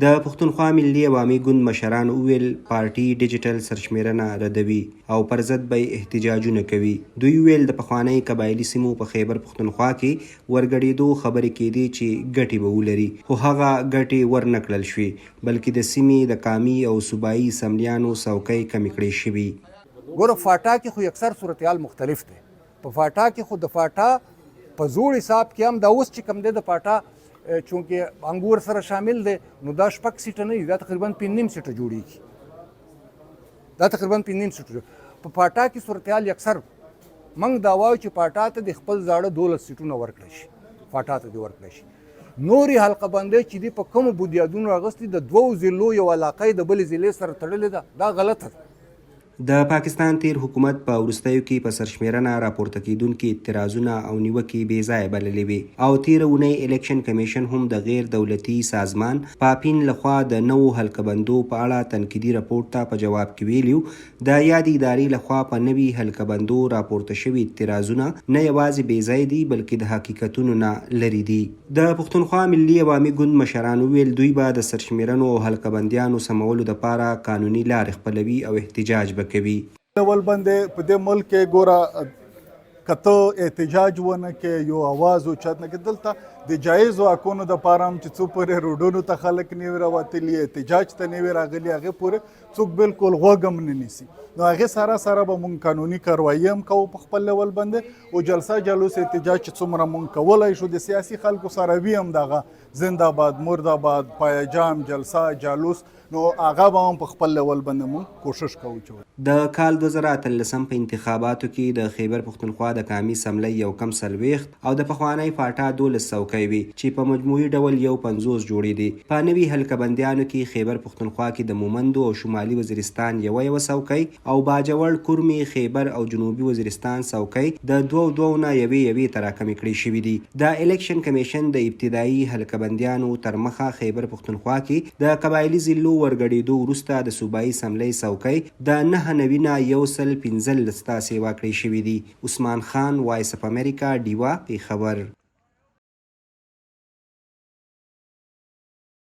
د پښتونخوا ملي عوامي ګوند مشرانو وویل، پارټي ډیجیټل سرشمېرنه ردوي او پرضد به یې احتجاجونه کوي. دوی وویل، د پخوانۍ قبایلي سیمو په خیبر پښتونخوا کې ورګډېدو خبرې کېدې چې ګټې به ولري، خو هغه ګټې ور نه کړل شوې، بلکې د سیمې د قامي او صوبايي اسمبلیانو څوکۍ کمې کړې شوې. ګوره فاټا کې خو اکثر صورتحال مختلف دی. په فاټا کې خو د فاټا په زوړ حساب کې هم دا اوس چې کوم دی د فاټا چونکه انګور سره شامل دی نو دا شپږ سیټه نه دي، دا تقریبا 5.5 سیټه جوړیږي، دا تقریبا 5.5 سیټه. په فاټا کې صورتحال اکثر موږ دا وایو چې فاټا ته د خپل زاړه 12 سیټونه ورکړل شي، فاټا ته دې ورکړل شي. نورې حلقه بندۍ چې دي په کومو بنیادونو راغستي، د دوو ضلعو یو علاقه یې د بلې ضلعې سره تړلې ده، دا غلطه ده. د پاکستان تېر حکومت په وروستیو کې په سرشمېرنه راپورته کېدونکي اعتراضونه او نیوکې بې ځایه بللې وې او تېره اونۍ الیکشن کمېشن هم د غېر دولتي سازمان پاپین له خوا د نوو حلقه بندو په اړه تنقیدي رپوټ ته په جواب کې ویلي د یادې ادارې له خوا په نوي حلقه بندو راپورته شوي اعتراضونه نه یوازې بې ځایه دي بلکې د حقیقتونو نه لرې دي. د پښتونخوا ملي عوامي ګوند مشران وویل، دوی به د سرشمېرنو او حلقه بندیانو سمولو دپاره قانوني لارې خپلوي او احتجاج به کوي. لول باندې په دې ملک کې ګوره که ته احتجاج ونه کې، یو اواز اوچت نه کې، دلته د جایزو حقونو د پاره هم چې څو پورې روډونو ته خلک نه وي راوتلي، احتجاج ته نه وي راغلي، هغې پورې څوک بالکل غوږ هم نه نیسي. نو هغې سره سره به مونږ قانوني کاروایی هم کوو په خپل لیول باندې، او جلسه جلوس احتجاج چې څومره مونږ کولای شو د سیاسي خلکو سره وي هم دغه زنده باد، مرده باد، پایجام، جلسه جلوس، نو هغه به هم په خپل لیول باندې مونږ کوشش کوو چې. د کال 2018 په انتخاباتو کې د خېبر پښتونخوا د قامي اسمبلۍ یو کم 40 او د پخوانۍ فاټا 12 څوکۍ وې چې په مجموعي ډول 51 جوړېدې. په نوي حلقه بندیانو کې خېبر پښتونخوا کې د مومندو او شمالي وزیرستان یوه یوه څوکۍ او باجوړ، کورمې، خېبر او جنوبي وزیرستان څوکۍ د دوو دوو نه یوې یوې ته راکمې کړې شوې دي. د الیکشن کمېشن د ابتدايي حلقه بندیانو ترمخه خېبر پښتونخوا کې د قبایلي ضلعو ورګډېدو وروسته د صوبايي اسمبلۍ څوکۍ د 99 نه 115 ته سېوا کړې شوې دي. عثمان خان، وایس اف امریکا، ډیوه، پېښور.